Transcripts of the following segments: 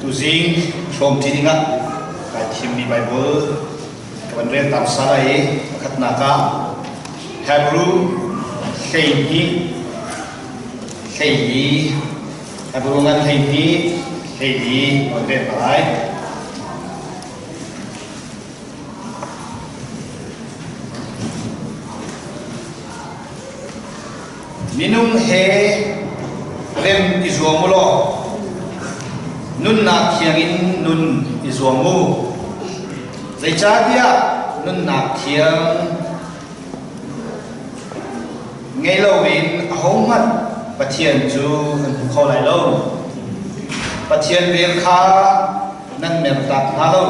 Tuzing hrawmṭi dingah kai thimmi Baibal ka van rel tam sa lai i pakhatnak ah Hebrew 12 14 Hebrew ngan 12 14 van rel lai. Minung he rem i zuam u law nunnak thiang in nun i zuam u. Zeicahtiah nunnak thiang ngei loin ahohmanh Pathian cu an hmu kho lai lo. Pathian vel kha nan mertak hna lo,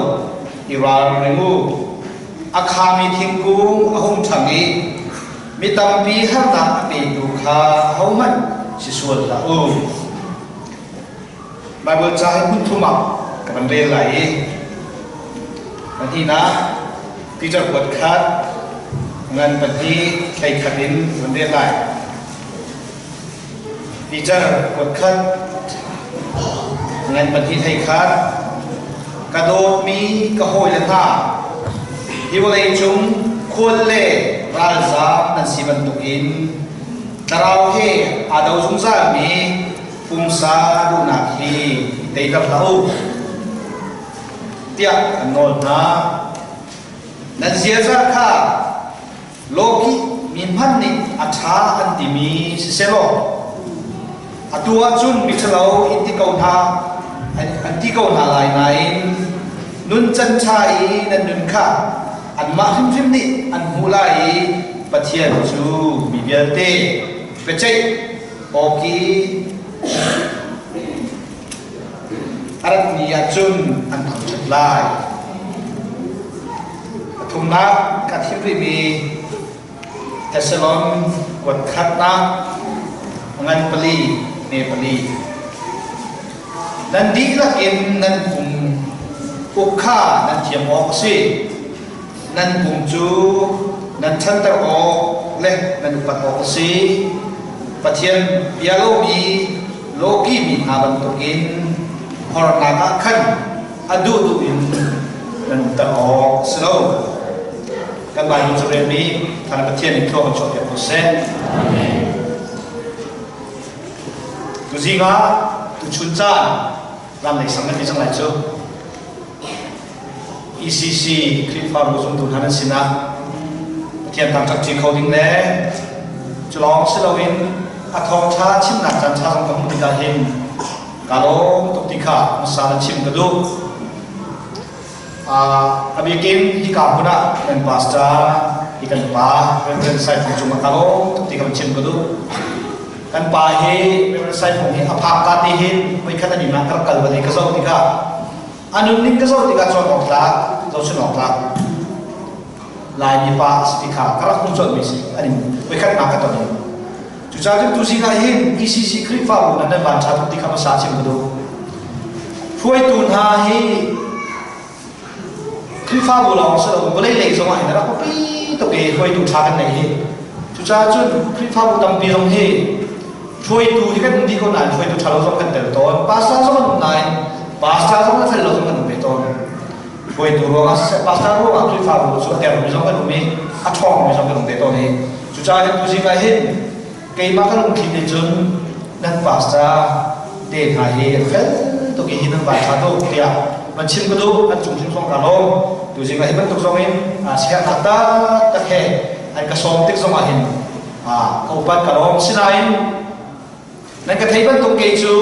i ralring u. A khami thingkung a hung ṭhang i mi tampi harnak a petu kha ahohmanh si sual hlah u. Baibal ca hi hmun thum ah ka van rel lai i pahnihnak Peter kuat khat ngan pahnih hlei khat in van rel lai. Peter kuat khat ngan pahnih hlei khat ka dawtmi ka hawile hna hi vawlei cung khual le ralzaam nan si bantukin thlarau he aa do zungzalmi pumsa duhnak hi i teiter hlah u tiah kan nawl hna. Nan ziaza kha lawkih mi hmanh nih a ṭha an timi sisehlaw atu ahcun miṭhalo in ti ko hna an ti ko hna lai nain nuncan ṭha i nan nun kha anmah hrimhrim nih an hmuh lai i Pathian cu mi vialte biaceih awk i a rat ni ahcun an thangṭhat lai. Pathumnak ka thim rihmi Thessalon kuat khatnak ngan pali ne pali. Nan dihlak in nan pum uk kha nan thiam awk a si. Nan pum cu nan ṭhanter awk le nan upat awk a si. Pathian bia lomi lawki mi hna bantukin hornak ah khan a duhduh in nan umter awk a si lo. Kan Baibal carelmi Thar Pathian nih thlua kan chuahpiak ko seh. Tuzing ah tuchun caan ram lei sang kan ti cang lai cu. ECC Khrihfabu zumtu hna nan sinah Pathian thangṭhat ṭi kho ding le cu lawng si loin a thawngṭha chimnak caan ṭha zong ka hmuh tikah hin ka lawm tuk ti kha hmasa na chim ka duh. A bikin hika hmun ah kan pastor hi kan pa Reverend Sai Fung cungah ka lawm tuk ti kha chim ka duh. Kan pa hi Reverend Sai Fung hi a phak ka ti hin voikhat an inn ah ka rak kal bal i ka zoh tikah A nunning ka zoh tikah cawn awk tlak, zohchun awk tlak Laimi pa a si ti kha ka rak hmuh colhmi si. An in voikhatnak ka ton. Cucaah cun tuzing ah hin ECC Khrihfabu nan nan van ṭha tuk ti kha hmasa chim ka duh. Hruaitu hna hi Khrihfabu lawng si lo vawlei lei zong ah hin a rak biapi tuk i hruaitu ṭha kan nei hi. Cucaah cun Khrihfabu tampi zong hi Hruaitu hi kan um dih ko nain hruaitu ṭha lo zong kan tel tawn. Pastor zong an um nain pastor zong a fel lo zong kan um ve tawn. Hruaitu ruangah siseh pastor ruangah Khrihfabu cu a dermi zong kan um i a ṭhawngmi zong kan um ve tawn i cucaah hin tuzing ah hin keimah ka lungthli nih cun nan pastor te hna hi an fel tuk i hi nan van ṭha tuk tiah van chim ka duh an cung hrim zong ka lawm tuzing ah hi bantuk zong in siangnak taktak he an ka sawm tik zong ah hin ka upat ka lawm sinain nan ka thei bantuk kei cu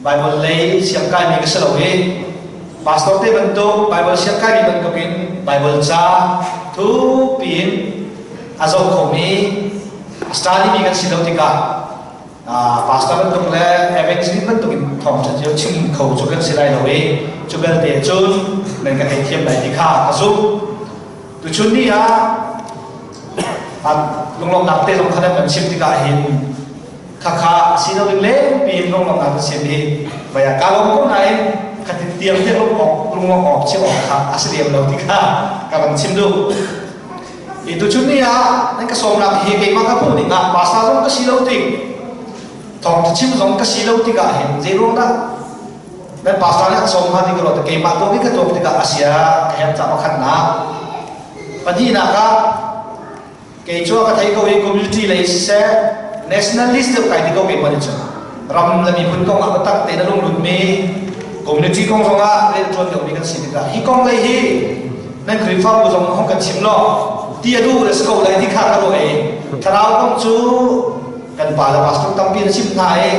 Bible lei siangkaimi ka si lo i pastor te bantuk Bible siangkaimi bantukin Bible ca thupi in a zoh khomi a study mi kan si lo tikah pastor bantuk le evangelist bantuk in thawngṭha cio chim kho cu kan si lai lo i cu belte cun nan ka theithiam lai ti kha ka zumh tuchun ni ah lunglawmhnak te zong kha nan kan chim tikah hin khakha si lo ding lengpi in lunglawmhnak kan chim i vaya ka lawm ko nain khatin tiang te lung awk lunglawm awk chim awk kha a si lem lo ti kha ka van chim duh i tuchun ni ah nan ka sawmnak hi keimah ka hmuh ning ah pastor zong ka si lo tik thawngtha chim zong ka si lo tikah hin zei ruang dah? Nan pastor nih a sawm hnga ti ka ruat. Keimah tuak i ka tuak tikah a sia ka herh ca pakhatnak. Pahnihnak ah kei cu ka thei ko i community lei siseh nationalist deuh kai ti ko keimah nih cun ram le miphun kong ah biatak tein a lunglutmi community kong zong ah rianṭuan deuhmi kan si tikah hi kong lei hi nan Khrihfabu zong hong kan chim law ti a duh le si ko lai ti kha ka ruah i thlarau kong cu kan pa le pastor tampi na chim hna i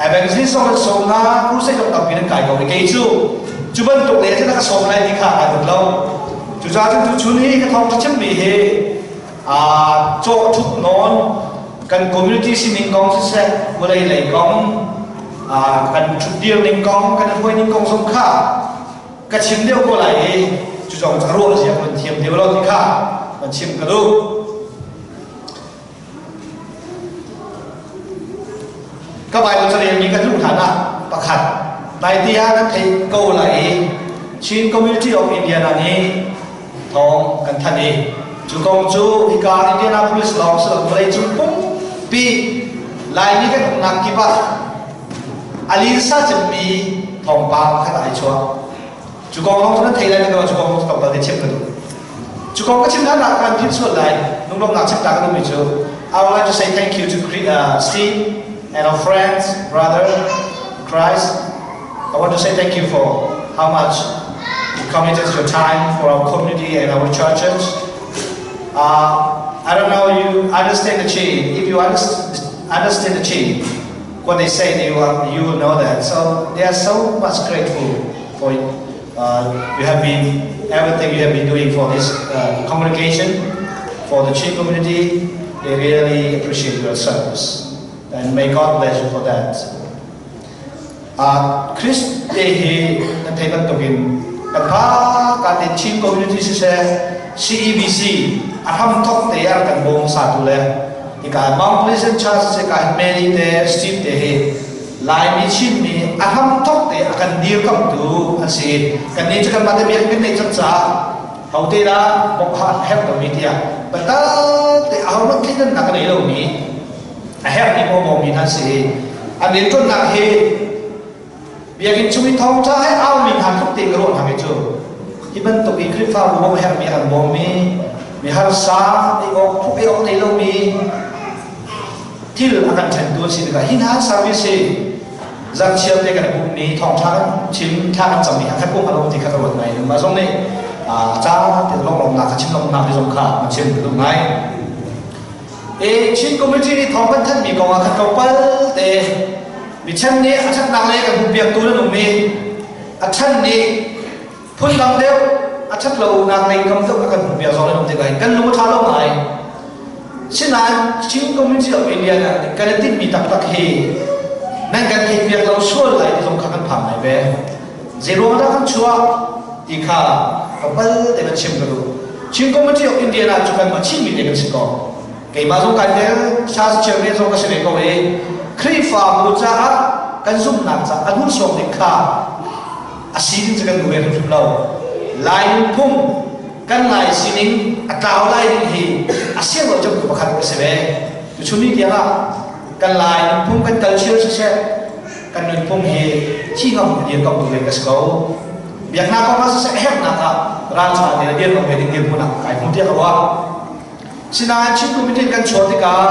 evangelist zong an sawm hna crusade zong tampi nan kai ko i kei cu cu bantuk le cun a ka sawm lai ti kha kai ruat lo. Cucaah cun tuchun hi ka thawngṭha chimmi hi aa cawh ṭhup nawn kan community sining kong siseh vawlei lei kong kan ṭhutdir ning kong kan hruai ning kong zong kha ka chim deuh ko lai i cu zong cu a ruah zia kan thiam deuh lo ti kha kan chim ka duh. Ka Bible carelmi ka hluh hlan ah pakhat naite ah kan theih ko lai i Chin Community of Indiana nih thawng kan thanh i cu kong cu hika Indianapolis lawng si lo vawleicung pumpi Laimi kan umnak kip ah a linsa cemmi thawngpang khat ai chuak. Cu kong lawng cu nan thei lai lo cu kong tlawmpal te chim ka duh. Cu kong ka chim hlan ah kan philh sual lai lunglawmhnak chim ta ka duhmi cu I would like to say thank you to Steve and our friends, brother Christ. I want to say thank you for how much you committed your time for our community and our churches. I don't know you understand the chain. If you understand the chain, what they say, you will know that. So they are so much grateful for you have been everything you have been doing for this congregation, for the Chin community. They really appreciate your service. And may God bless you for that. Chris te hi nan thei bantukin kan pa ka te Chin community siseh CEBC a hram thok te ar kan bawm sa tu le hika Mount Pleasant Church siseh ka Mary te Steve te hi Laimi Chinmi a hramthok te a kan dirkamtu an si. Kannih cu kanmah te biakinn kan neih cang caah hote dah bawmh a herh lomi tiah biatak te ahohmanh thleidannak a nei lomi a herhmi bawmmi hna an si. An rianṭuannak hi biakinn chung i thawngṭha he aumi hna tluk te ka ruah hna cu hi bantuk i Khrihfabu bawmh a herhmi a kan bawmmi mi harsa ei awk phuk ei awk nei lomi thil a kan ṭhentu an si tikah hi hna service hi zarhchiar te kan i pummi thawngṭha kan chim thla kan cammi kha khat um a lo ti kha ka ruat ngai. Mah zong nih ca te longlawmnak kha chim lawmnak ti zong kha ma chim ka duh ngai. E Chin community nih thawng kan thanhmi kong ah khat tlawmpal te mi chen nih a ṭhatnak le kan hmuhpiaktu nan um i a ṭhan nih phundang deuh a ṭhat lonak lei kam deuh a kan hmuhpiak zong nan um tikah hin kan lung a ṭha lo ngai. Sinain Chin Community of India nih kan i tinhmi taktak hi nan kan theihpiak lo sual lai ti zong kha kan phang ngai ve. Zeiruang dah kan chuah ti kha ka bal te kan chim ka duh. Chin Community of India ah cu kanmah Chinmi te kan si ko. Keimah zong kai tel, Shas Chairman zong ka si ve ko i Khrihfabu caah kan zumhnak caah a hnursuang ding kha a si ding cu kan duh ve hrimhrim lo. Lai nunphung kan Lai sining a tlau lai ding hi a siang lo cemtu pakhat ka si ve. Tuchun ni tiang ah kan Lai nunphung kan culture siseh kan nunphung hi thi ngam dir kam tu ve ka si ko. Biaknak kong ah siseh herhnak ah ralṭha te le dir kam ve ding dirhmun ah kai hmu tiah ka ruah. Sinain Chin Committee kan chuah tikah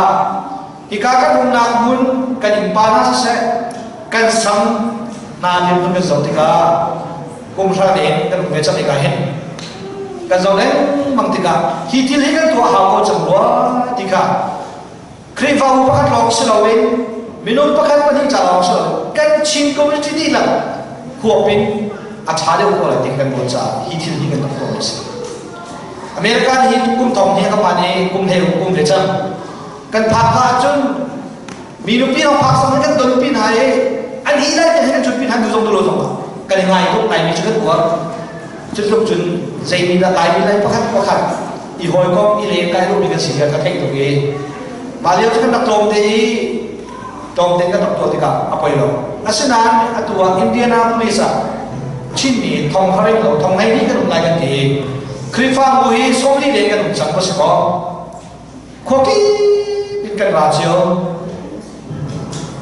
hika kan umnak hmun kan innpa hna siseh kan sang hna dirhmun kan zoh tikah kum hra tein kan um ve cang tikah hin kan zoh lengmang tikah hi thil hi kan tuah hau ko cang rua ti kha Khrihfabu pakhat lawng si loin minung pakhat pahnih ca lawng si loin kan Chin community dihlak huap in a ṭha deuh ko lai ti kan ruah caah hi thil hi kan rak tuah a si. America nih hin kum thong hi ka pa nih kum he kum ve cang kan phak ka ahcun mi nupi hong phak sang kan don pi hna i an hi lai te kan chut pi hna du zong du lo zong kan i ngai tuk ngai mi cu kan uar cu tluk cun zeimi dah lai mi lai pakhat pakhat i hawikom i leng kai mi kan si kan ka theih tuk i mah lio cu kan rak tlawm te i tlawm te kan rak tuah tikah a poi lo asinain atu ah Indianapolis ah Chinmi thong haring lo thong hei ni kan um lai kan ti Khrihfabu hi 40 leng kan um cang ko si kaw Khuakip in kan ra cio.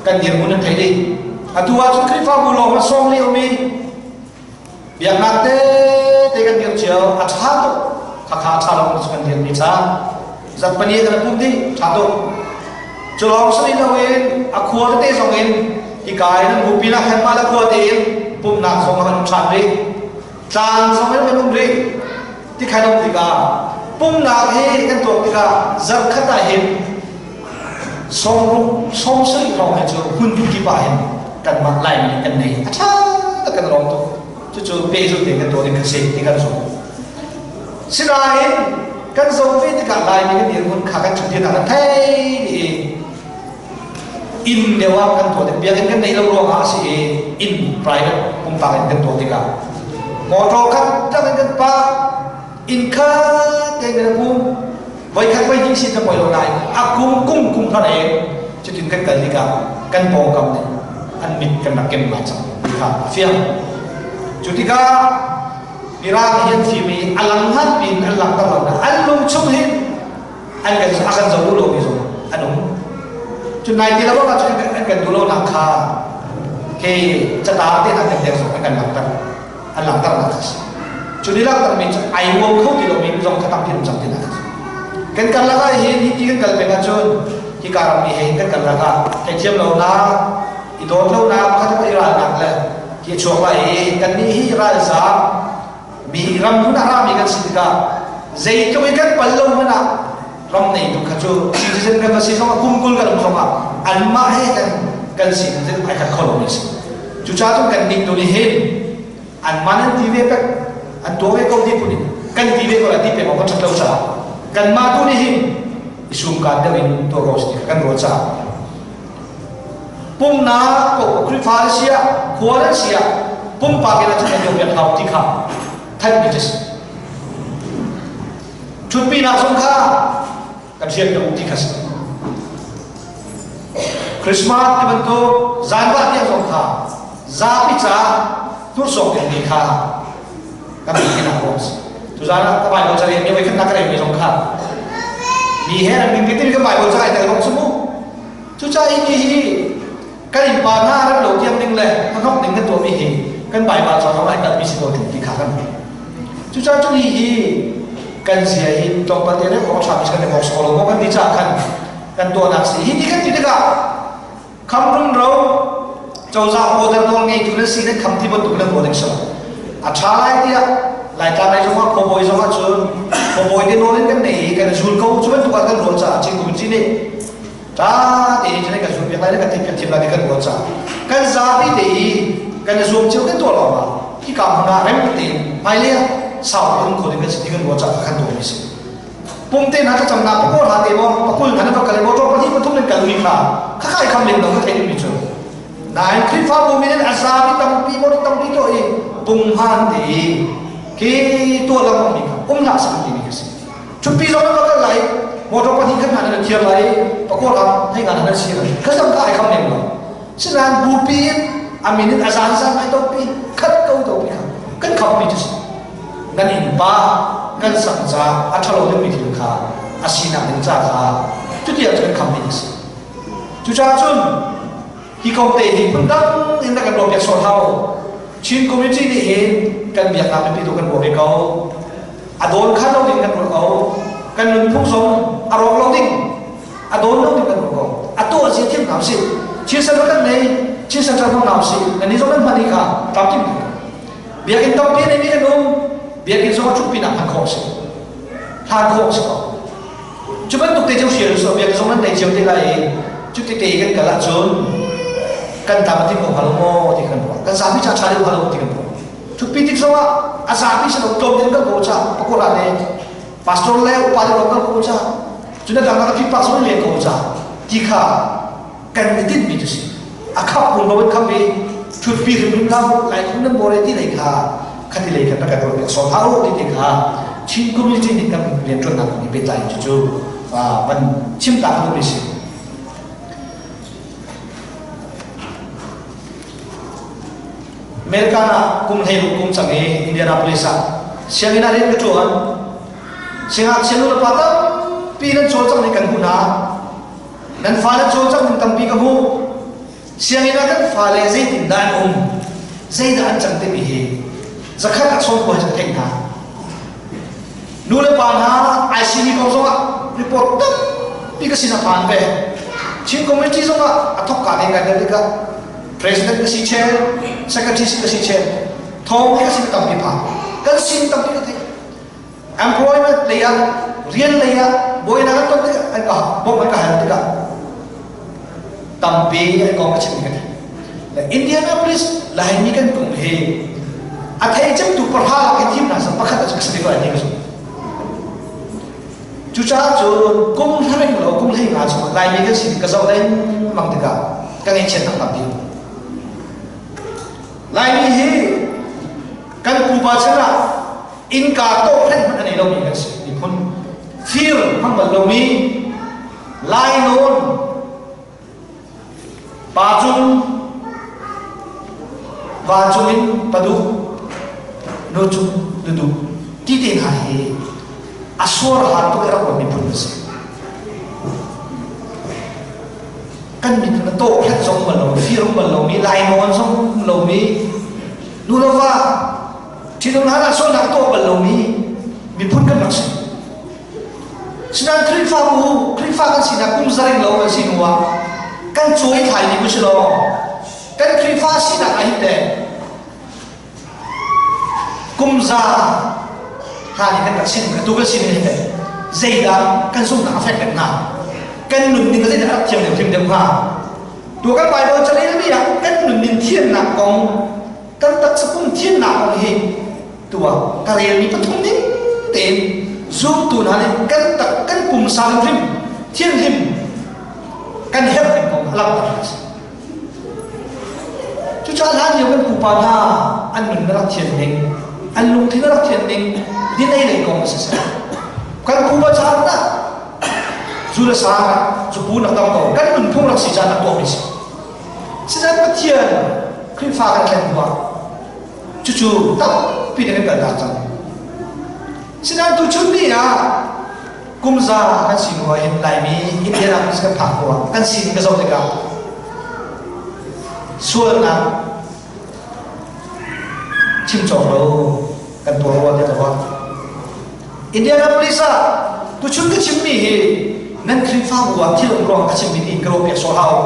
Kan dirhmun an thei dih. Atu ahcun Khrihfabu lawng a sawm liomi biaknak tete kan dirh cio a ṭha tuk. Khakha a ṭha lo cu kan dirhmi ca. Zatpani kan pum dih ṭha tuk. Cu lawng si loin a khua tete zong in hika in an bupi nak khan mah le khua tein pumhnak zong a kan um ṭhan rih. Tlang zong in kan um rih. Tikhan um tikah pumhnak hi kan tuak tikah zarkhat ah hin sawmruk sawmsarih hrawng hi cu hmun kip ah hin kanmah Laimi nih kan nei a ṭha tak kan lawm tuk. Cucu pehzulh tein kan tuah ding kha si ti kan zumh. Sinain kan zoh ve tikah Laimi kan dirhmun kha kan ṭhutdir kan thei dih i inn deuh ah kan tuah tik biakinn kan neih lo ruangah a si i inn private pumpak in kan tuah tikah motor khat tak in kan park inn khat tein kan pum voikhat voi hnih sin kan poi lo nain a kum kum kum hlan in cutin kan kal tikah kan pawngkam nih an mit kan rak kem ngai cang ti kha a fiang. Cu tikah Mirang hi an fim i a lang hngan pin an langhter lo na an lung chung hin an kan a kan zoh duh lomi zong an um. Cun nai ti lo ah cun an kan duh lonak kha ke catar te hna kan dek zong an kan langhter an langhter nak kha si. Cu ni langhter mi cu ai uam kho ti lomi zong kha tampi um cang ti nak kha si. Kan karlak ah hin hi ti kan kal peng ahcun hi karam mi he kan karlak ah theithiam lonak i dawt lonak kha i ralnak le hi a chuak lai i kannih hi ralzaam mi ram hmun a rami kan si tikah zeitluk i kan pal lo hmanh ah ram neitu kha cu citizen kan va si zongah kum 20 kan um zongah anmah he kan kan si ai khat kho lomi si. Cucaah cun kan nih tu nih hin anmah nan ti ve pek an tuah ve ko ti phun in kan ti ve ko lai ti pek awk kan ṭhat lo caah kanmah tu nih hin i sumkaan deuh in tuah ko si ti kha kan ruah caah pumnak ko Khrihfa na si ah khua na si ah pumpak in a cun an biak hau ti kha thanh mi cu si. Ṭhutpinak zong kha kan hrial piak ti kha si. Christmas ti bantuk zanvah tiang zong kha zapi caah hnursuak dingmi kha kan ti nak ruang si. Tuzaan ah ka Bible ca rel mi voi khat nak ka rel mi zong kha mi he ran min tin ka Bible ca ai tel bang cu mu. Cucaah hi hi kan innpa hna ram lo tiang ding le hnahnok ding kan tuahmi hi kan Baibal ca zong ai kalpi si ko ti kha kan hmuh. Cucaah cu hi hi kan zia hi tlawmpal te le awk ṭha mi kan i bawk sawh lo maw kan ti caah khan kan tuahnak si. Hi ti kan ti tikah kham rumro cozah order nawl ngeitu nan si nan kham ti bantuk nan ruah ding si lo. A ṭha lai tiah Laitlang lei zongah khuabawi zongah cun khuabawi te nawl in kan nei i kan zul ko cu bantuk ah kan ruah caah Cingkum ci nih ṭha tein cun kan zulpiak lai le kan theihpiak thiam lai ti kan ruah caah kan zapi te i kan i zuam cio kan tuah lawngah hika hmun ah rem tein hmailei ah sau um kho ding kan si ti kan ruah caah kan tuahmi si. Pumte hna thlacamnak pakua hla te maw pakul hna nan va kal i motor pahnih pathum nan kal mi kha khakha i kham len lo ka thei mi cu nain Khrihfabu min in a zapi tampi motor tampi tuah i punghman te i khi tuah lengmang mi kha um hlah sak timi ka si. Ṭhutpi zong nan va kal lai motor pahnih khat hna nan thiar lai pakua hla thei nga nan si kha zong kha ai kham lem lo. Sinain bupi in a min in a zan zan ai topi khat ko topi kha kan kham mi cu si. Nan innpa kan sang ca a ṭhalo deuhmi thil kha a sinak ding ca kha cuti ah cun kan kham mi a si. Cucaah cun hi kong te hi phundang in na kan ruahpiak sual hau. Chin community nih hin kan biaknak biapi tu kan ruah ve ko. A dawn khan lo ding kan ruah ko. Kan nunphung zong a rawk lo ding, a dawn lo ding kan ruah ko. A tuah zia thiam hna usih. Chin sal kan nei, Chin central hmang hna usih. Nan nih zong nan hman hi kha tlamtling. Biakinn tampi nei mi kan um. Biakinn zong a ṭhutpi nak hman khawh a si. Hlan khawh a si ko. Cu bantuk te cu hrial usih biakinn zong nan nei cio te lai i cuti te i kan kal ahcun kan tam a tim ko hnga lo maw ti kan ruah. Kan zapi ca ṭha deuh hnga lo ti kan ruah. Ṭhutpi tik zongah a zapi si lo tlawm deuh kan ko ca pakura le pastor le upa le kan ko ca cun a dang a pipak zong len ko ca ti kha kan i tinhmi cu si. A khap kung lo in khap i ṭhutpi hrimhrim lo lai phung nan bawr ti lei kha khati lei khan kan ruah piak sawm hau ti ti kha Chin community nih kan rianṭuannak kong i pehtlai cu cu van chim ta duhmi si. America ah kum 16 kum cang i Indianapolis ah sianginn ah rian ka ṭuan. Siangngakchia nu le pa tampi nan cawlcangh ning kan hmuh hna. Nan fale cawlcangh ning tampi ka hmuh. Sianginn ah kan fale zeitindah an um, zeidah an cang timi hi zakhat ah sawmkua cu ka theih hna. Nu le pa hna ICD kong zongah report tampi ka sin a phan ve. Chin community zongah a thawkka te kan tikah president ka si chel, secretary ka si chel, thawng hi ka sin tampi phan. Kan sin tampi ka theih. Employment lei ah rian lei ah buainak an ton tikah an ka bawmh an ka hal tikah tampi an kong ka chim ka theih. Indianapolis Laimi kan kum hi a thei cemtu pahra lak i thim hna sa pakhat a si ko ai ka zumh. Cucaah cun kum hlareng lo kum hlei nga chung Laimi kan si ka zoh lengmang tikah ka ngaihchiat tampi. Laimi hi kan pupa chan ah innka tawh hrenh hmanh a nei lomi kan si miphun fir hmang bal lomi lainawn pa cung va cung in paduh nu cung nuduh ti te hna hi a suar har tuk i rak miphun an si kan miphun a tawh hret zong bal lo fir bal lomi lainawn zong lomi nu le va Thinlung hlan ah sualnak tuah bal lomi miphun kan rak si. Sinain Khrihfabu, Khrihfa kan sinak kum zaring lo kan si hnu ah kan cawi thlai mi si law kan Khrihfa sinak ah hin teh kum za hlan in kan rak sin tu kan sin hin teh zeidah kan zumhnak a fek deuh hnga kan nunning zeidah a rak thiam deuh hrim deuh hnga tu kan Bible carelmi ah kan nunning thiannak kong kan taksa pum thiannak kong hi tuah ka relmi pathum ning tein zumtu hna nih kan tak kan pumsa hrim thianhlim kan herh ding kong a langhter a si. Cucaah hlan lio kan pupa hna an nun na rak thian ning an lungthin na rak thian ning din ei lei kong a si seh kan pupa caan ah zu le sa zupu nak tam ko kan nunphung rak si caan ah tuahmi si Sinain Pathian Khrihfa kan thlen hnuah cucu tampi in kan kaltak cang. Sinain tuchun ni ah kum za kan si hnu ah hin Laimi Indianapolis kan phak hnuah kan sining ka zoh tikah sualnak chim cawk lo kan tuah rua tiah ka ruah. Indianapolis ah tuchun ka chimmi hi nan Khrihfabu ah thil um ruang ka chimmi tiin ka ruah piak sawh hau.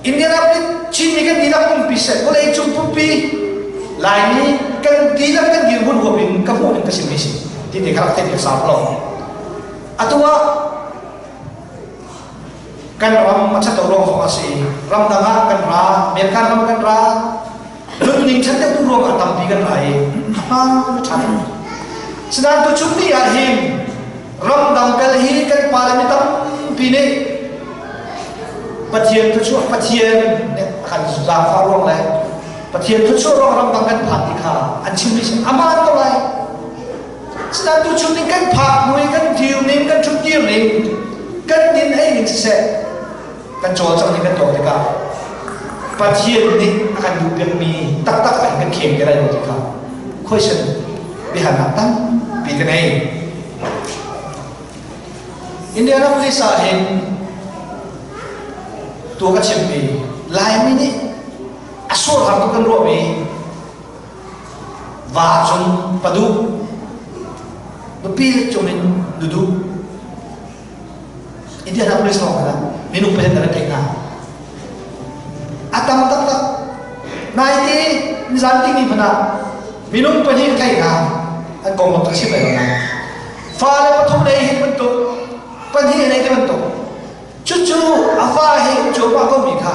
Indianapolis Chinmi kan dihlak pumpi seh vawlei cung pumpi Laimi kan dihlak kan dirhmun huap in ka hmuh ning ka chimmi si ti te kha rak theih piak sau lo. Atu ah kan ram a ṭhat lo ruang zong a si ramdang ah kan ra American ram kan ra nunning ṭhat deuh ruang ah tampi kan ra i a hmaan a ṭha sinain tuchun ni ah hin ramdang kal hi kan pale mi tampi nih Pathian thuchuah Pathian nih a kan zaangfah ruang le Pathian thuchuah ruang ramdang kan phan ti kha an chimmi si amaan ko lai Sinain tuchun ning kan phak hnu i kan dir ning kan ṭhut dir ning kan din ei ning siseh kan cawlcangh ning kan tuak tikah Pathian nih a kan duh piakmi taktak ah kan khem te lai lo ti kha question biahalnak tampi ka ngei. Indianapolis ah hin tu ka chimmi Laimi nih a sur har tuk kan ruahmi Va cung paduh, nupi cung in nuduh. Indianapolis lawng kha minung pahnih kan theih hna. A tam taktak. Naite nizan timi hmanh ah minung pahnih theih hna. An kong lam tak chim lai lo na. Fale pathum nei hin bantuk, pahnih nei te bantuk. Cucu a fa he um cuahmah komi kha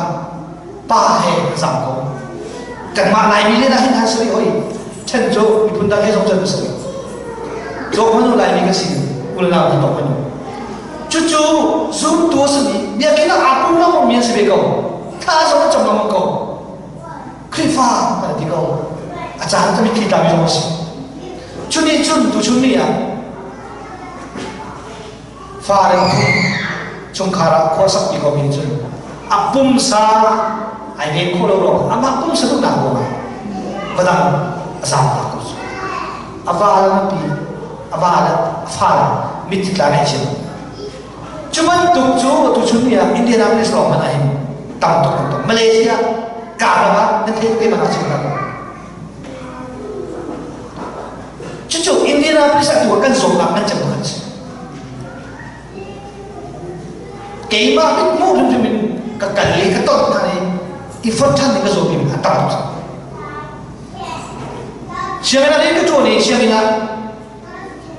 pa he a zam ko. Kanmah Laimi len ah hin han sari hoi. Ṭhen cu miphun dang he zong cun a si. Cawk hmanu Laimi kan si kulnau hi tawk hmanu. Cucu zumtu a simi biakinn ah aa pum lengmang mi an si ve ko. Thla zong an cam lengmang ko. Khrihfa kan ti ko. A caan cu mitthli tlami zong a si. Cunih cun tuchun ni ah Fare phun chungkhar ah khua sakpi ko mi cun a pumsa ai ven khawh lo ruang amah pumsa duhnak ruangah vadang a zaangfak ko cu a va le nupi a va le a fa le mitthi tla ngaihchia cu bantuk cu tuchun ni ah Indianapolis lawng hmanh ah hin Tam tuk kan tong. Malaysia kaa ah nan thei te mana chim hna. Cucu Indianapolis ah tu kan zawtnak nan cem kan si. Keimah mit hmuh hrimhrim in ka kal i ka ton hna i i fonh ṭhan ding ka zawt a tam tuk. Sianginn ah rian ka ṭuan i sianginn ah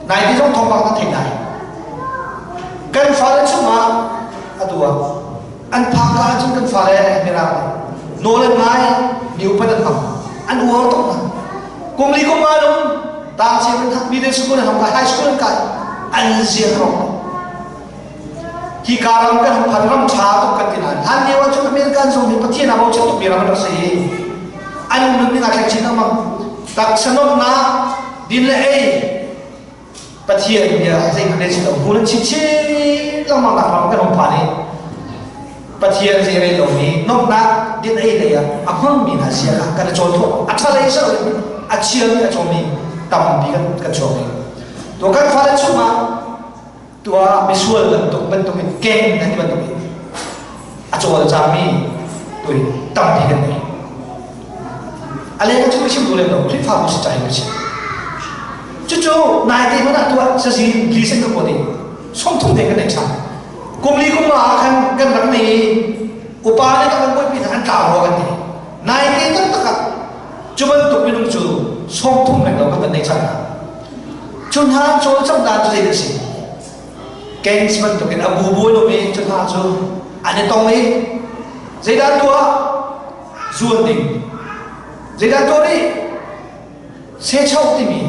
nai ti zong thawngpang kan theih lai. Kan fale chungah atu ah an phak ka ahcun kan fale mirang nawl an ngai mi upat an hmang an uar tuk hna. Kum li kum nga lung tang chiam in middle school an hong kai high school an kai an zia rong hi ka ram kan hong phan ram ṭha tuk kan ti nain hlan lio ahcun American zong hi Pathian a bochan tukmi ram an rak si i an nun ning aa thleng chin lengmang taksa nuamhnak din le ei Pathian bia zeihmanh le chim lo hnu nan chim chin lengmang nak ram kan hong phan i Pathian zei rel lomi nomhnak din ei lei ah a hmangmi hna sia kha kan i cawn thawh a ṭha lei si loin a chiami a cawmi tampi kan kan chuak i to kan fale chungah tuah misual bantuk bantuk in keng nan ti bantuk in a cawlcangmi tui tampi kan nei a leng cu chim tu lem lo Khrihfabu si cai chim cucu naite hmanh ah tuah sazi lisen ka kuat i 30 te kan nei ṭhan kum li kum nga ah khan kan rak nei i upa nih kan buaipi hna an tlau rua kan ti naite taktak ah cu bantuk minung cu 30 reng lo kan nei cang hna cu hna cawlcangh dan cu zei a si gangs bantukin a bu bu in um i cu hna cu an i tong i zeidah tuah zuan ding zeidah tuah rih Sechoh timi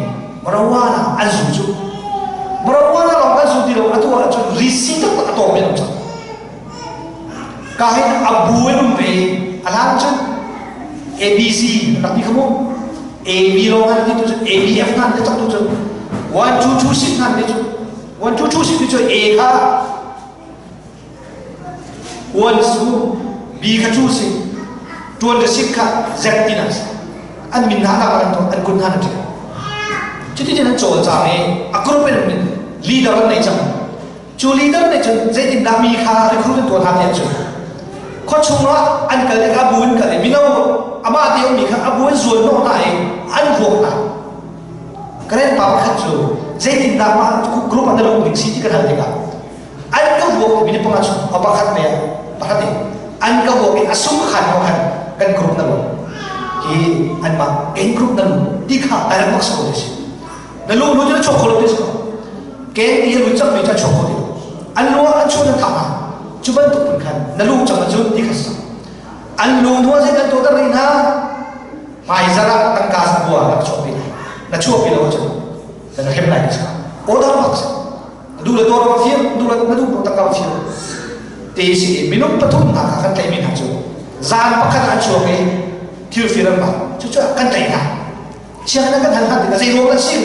marijuana an zu cu marijuana lawng kan zu ti lo atu ah cun risi taktak a tawm in um cang ka hin a bu in um ve a hlan cun ABC rak ti kha mu AB lawng an ti tu cun ABF nan ti cak tu cun 1 2 2 6 nan ti cu 1 2 2 6 ti cu A kha Uan su bi kha cu si ṭuan ka sik kha zek ti na si an min hna nak an an kun hna na ṭial cuti cun an cawlcang i a group in min leader an nei cang cu leader nih cun zeitindah mi kha recruit an tuah hna ti an cu khua chungah an kal i a bu in kal i mino amah te ummi kha a bu in zuan hnawh hna i an vuak hna Karen pa pakhat cu zeitindah mah group an luh ning si ti kan hal tikah An ka vuak timi ni panga chung a pakhat me pakhat in an ka vuak i a sung khan ho khan kan group na lo hi anmah gang group na lu ti kha direct bak so ti si na lu lu cu chuak kho lo ti si gang ti lu chak mi cha chuak kho ti an lu an chuan an thah cu bantuk pun khan na lu chang cu ti kha sa an lu nuwa zei kan to tar ri na hmai zara tangka sa bua na chuak pi na chuak pi lo cu na hem lai ti sa order bak sa Na duh le dawr va fir, duh le na duh tak va fir. Te si minung pathum hna kha kan tlaihmi hna cu zan pakhat ah an chuak i thil fir an bak. Cucu kan tlaih hna. Sianginn kan hal hna tikah zei ruang an si?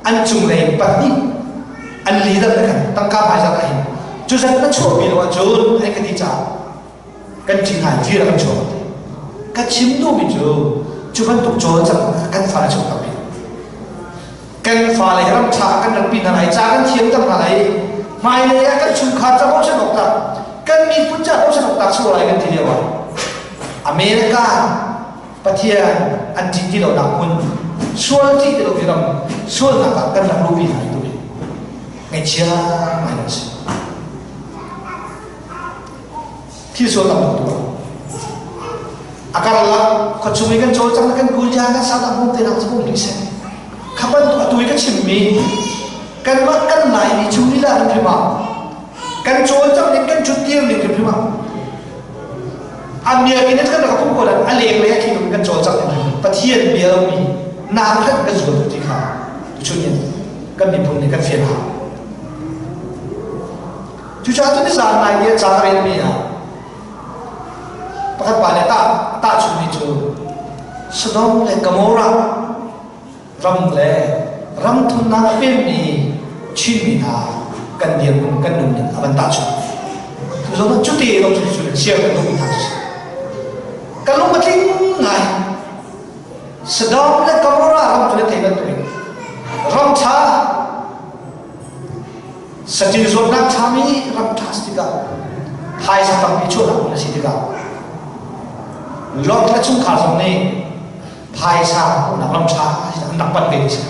An cunglei pahnih an leader le khan tangka hmaizarh ah hin cu zat na chuahpi lo ahcun an ka ti caah kan ṭih hna i fir a kan chuak. Ka chim duhmi cu cu bantuk cawlcangh kan fale chung tampi. Kan fale ram ṭha kan rak pi hna lai, ca kan thiamter hna lai, hmailei ah kan chungkhar ca bochan awk tak, kan miphun ca bochan awk tak si lai kan ti lio ah America Pathian an ṭih ti lonak hmun, sual ṭih ti lomi ram, sualnak ah kan rak luhpi hna tu hi ngaihchia ngai kan si. Thil sual tam tuk tuah. A karlak khuachung i kan cawlcang kan kulja kan sa hmun te nak cu um seh. Kha bantuk atu i ka chimmi kanmah kan Laimi chung lila hrimhrim ah kan cawlcang ning kan ṭhuttir ning hrimhrim ah a miak in kan rak pum ko a leng lei a khi kan cawlcang ning Pathian bia mi nak khan kan zual ti kha tuchun in kan miphun nih kan fian hau. Cucaah cun nizaan nai i ca ka relmi ah pakhat pa nih a tahchunmi cu Sodom le Gomorrah ram le ram thumnak a pemmi Chinmi hna kan dirhmun kan nunning a van tahchunh. Tu zong cuti lawng cu cu share kan duhmi hna cu si. Ka lung a tling ngai. Sodom le Gomorrah ram cu na thei bantukin ram ṭha Saṭil zuatnak ṭhami ram ṭha si tikah phaisa tampi chuahnak hmun a si tikah. Lot le chungkhar zong nih phaisa hmuhnak ram ṭha an rak panh ve ti si.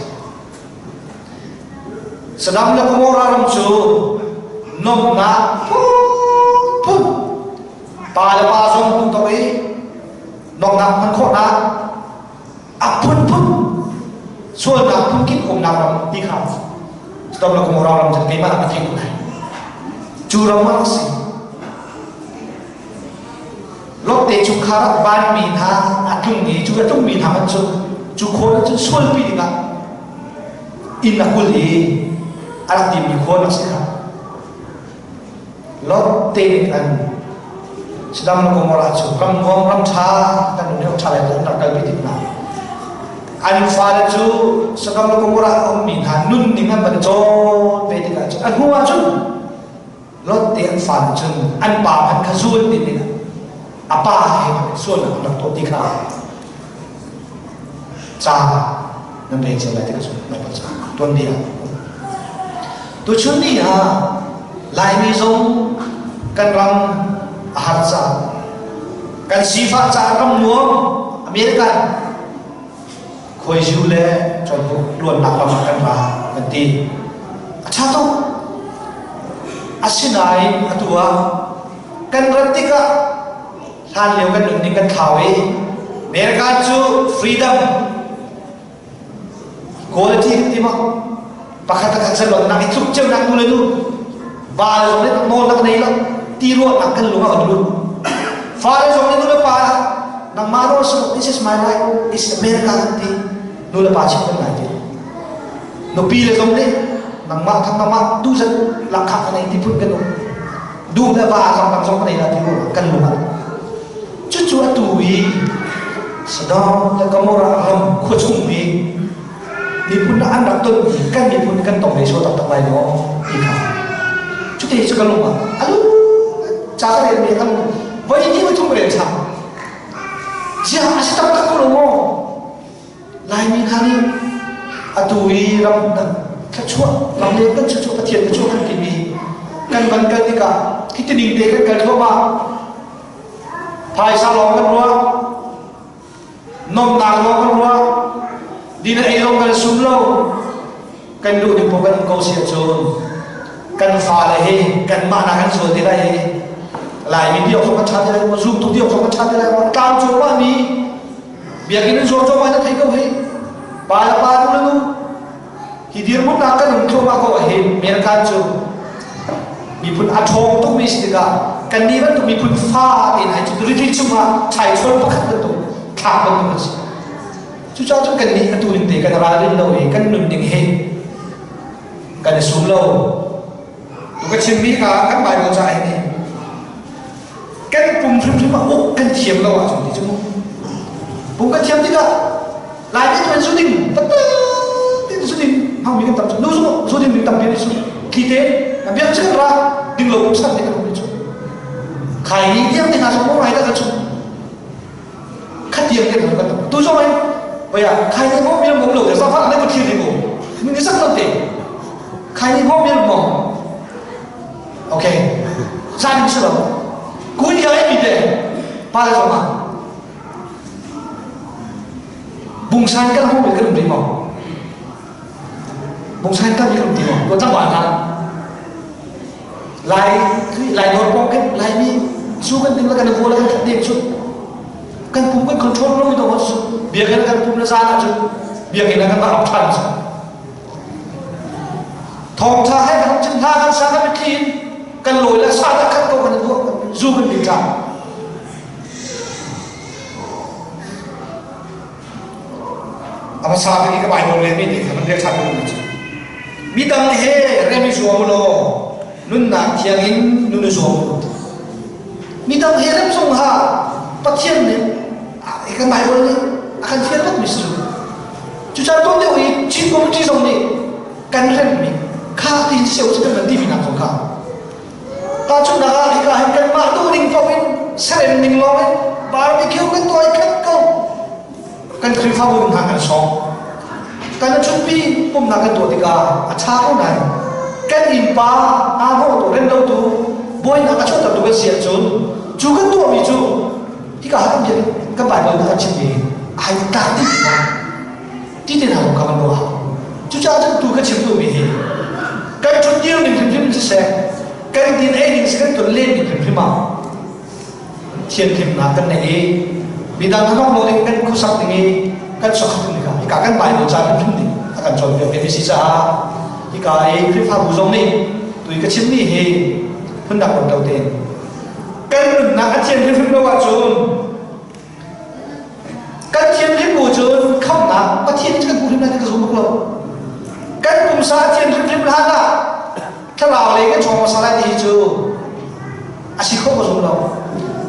Saddam le Gomorrah ram cu nomnak phunphun pa le pa zong hmuh tok i nomnak hman khawhnak a phunphun sualnak phunkip umnak ram ti kha Sodom le Gomorrah ram cu keimah ka thei ko lai. Cu ram ah a si. Lot te chungkhar ah vanmi hna a tlung i cu a tlungmi hna hmanh cu cu khua cun sualpi dingah inn a kul i a rak timmi khua a si kha. Lot te nih an Sodom le Gomorrah cu ram nuam ram ṭha kan nun ṭha lai an rak kalpi tik hna. An fale cu Sodom le Gomorrah a ummi hna nun ning an van cawn ve tikah cun a hnu ah cun Lot te an fale cun an pa hmanh kha zul ti ding a pa he sualnak an rak tuah ti kha ca nan rel cio lai ti ka zumh Bible ca tuanbia tuchun ni ah Laimi zong kan ram a har ca kan sifah ca ram nuam American khuaizu le cawhnuk luannak ram ah kan ra kan ti a ṭha tuk asinain atu ah kan rat tikah hlan lio kan nunning kan thlau i America cu freedom quality kan ti maw pakhat le khat zalonnak i tluk ceunak nu le nu va le zong nih nawlnak nei lo ti ruahnak kan lung ah an lut fale zong nih nu le pa nangmah nawl si this is my life this is America kan ti nu le pa chim kan ngai ti nupi le zong nih nangmah thang nangmah tu zat lakkhak ka nei ti phun kan um duh le va zong dang zong ka nei la ti ruahnak kan lung ah cucu atu i Sodom le Gomorrah ram khua chung i miphun an rak tonmi kan miphun kan tong ve sual taktak lai maw ti kha cuti cu ka lung ah alu ca ka rel mi ka lung voi ni voi thum rel ṭha ziah a si taktak ko lo maw Laimi hna nih atu i ram dang thluachuah ram le kan thluachuah Pathian thluachuah kan timi kan van kal tikah hi tining te kan kal thluahmah phaisa lawng kan ruah Nomnak lawng kan ruah. Din le ei lawng kan sum lo. Kan duh ning paoh kan um ko si ahcun kan fale hi kanmah nak kan zual ti lai i Laimi biak zong kan ṭha ti lai maw zumtu biak zong kan ṭha ti lai maw tlang cuahmah mi biakinn in zuar cuahmah na thei ko hi pa le pa nu le nu Hi dirhmun ah kan um thluahmah ko ahhin American cu miphun a ṭhawng tukmi si tikah kannih bantuk miphun fa te hna cu rili chungah thlaichawn pakhat bantuk thlak bantuk an si. Cucaah cun kannih atu ning te kan ralrin lo i kan nunning hi kan i sum lo. Tu ka chimmi kha kan Bible ca hin kan pum hrimhrim ah uk kan thiam lo ahcun ti cu mu pum kan thiam tikah Laimi cu an zu ding taktak tin zu ding hmangmi kan tam cu nu zu zu ding mi tampi an su thli te biak cu kan ra ding lo um san te kan um cu khai ni tiang te hna zong mo rai da cu khat tiang te kan tam tu zong ai baya khai ni mo mi mo lo te sa fa ne ko thil ni ko ni sak lo te khai ni mo mi mo Ok. Zan si lo. Kun ya mi te pa le zong ah bungsan kan hong kan um mo. Bungsan kan kan um ti mo. Ko tang wa na. Lai lai dor pong kan lai mi su kan ding la kan ko la kan ding chu. Kan pum kan control lo do su. Biakinn kan pum na zan ah chu. Biakinn kan ba than chu. Thawngṭha he kan chim hna kan sa kan mitthli in kan lawi le sa tak khat ko kan ruah zu kan ding ṭha. A hmasa bik i ka Bible relmi te kha kan rel ṭhan ko cu. Midang he rem i zuam law nunnak thiang in nun i zuam u. Midang he rem zong ha Pathian nih kan Bible nih a kan fial bak mi si cu. Cucaah tuan deuh i Chin committee zong nih kan remmi kha ti sio cu kan van timi nak zong kha. Tahchunhnak ah hika hin kanmah duh ning paoh in serem ning lawng in barbecue kan tuah i khat ko. Kan Khrihfabu hna kan sawm. Kan chunpi pumnak kan tuah tikah a ṭha ko nain kan innpa aa hnawhtu remlotu buainak a chuahtertu kan si ahcun cu kan tuahmi cu hika ah kan biak. Kan Bible nih a chimmi ai tlak dih ma ti te hna kong kha kan ruah. Cucaah cun tu ka chim duhmi hi kan ṭhutdir ning hrimhrim siseh, kan din ei ning siseh, kan ton len ning hrimhrim ah thianhlimnak kan neih i midang hnok lo ding kan khuasak ding i kan sokhat ding kha hika kan Bible ca hrimhrim nih a kan cawnpiak mi si caah hika i Khrihfabu zong nih tui ka chimmi hi phundang lo tein kan nunnak a thian hrimhrim lo ahcun kan thianhlim bu cun khamhnak Pathian cu kan hmu hrim lai ti ka zum bak lo. Kan pumsa a thian hrimhrim hlan ah thlarau lei kan chawng hmasa lai ti hi cu a si khawh ka zum lo.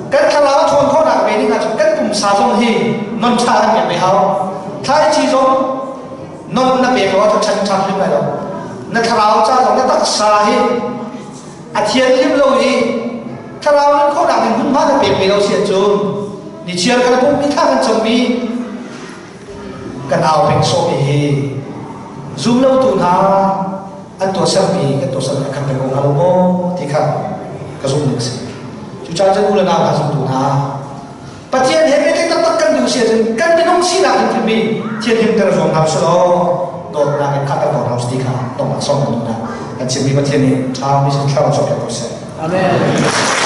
Kan thlarau a ṭhawn khawhnak ve ding ahcun kan pumsa zong hi non ṭha kan pek ve hau. Thlaici zong non na pek lo ahcun ṭhan ṭha hrim lai lo. Na thlarau ca zong na taksa hi a thianhlim lo i thlarau nun khawhnak in hmunhma na pek ve lo si ahcun nichiar kan pummi thla kan cammi kan au peng sawhmi hi zum lotu hna an tuahsermi kan tuahsermi a khat peng ko hnga lo maw ti kha ka zumh ning a si. Cucaah cun u le nau hna zumtu hna Pathian he pehtlaih taktak kan duh si ahcun kan minung sinak in thimmi thianhlimter zuam hna usih law dawtnak in khat kan hna usih ti kha dongnak sawm kan duh hna. Kan chimmi Pathian nih ṭha mi thlarau chuahpiak ko seh. Amen.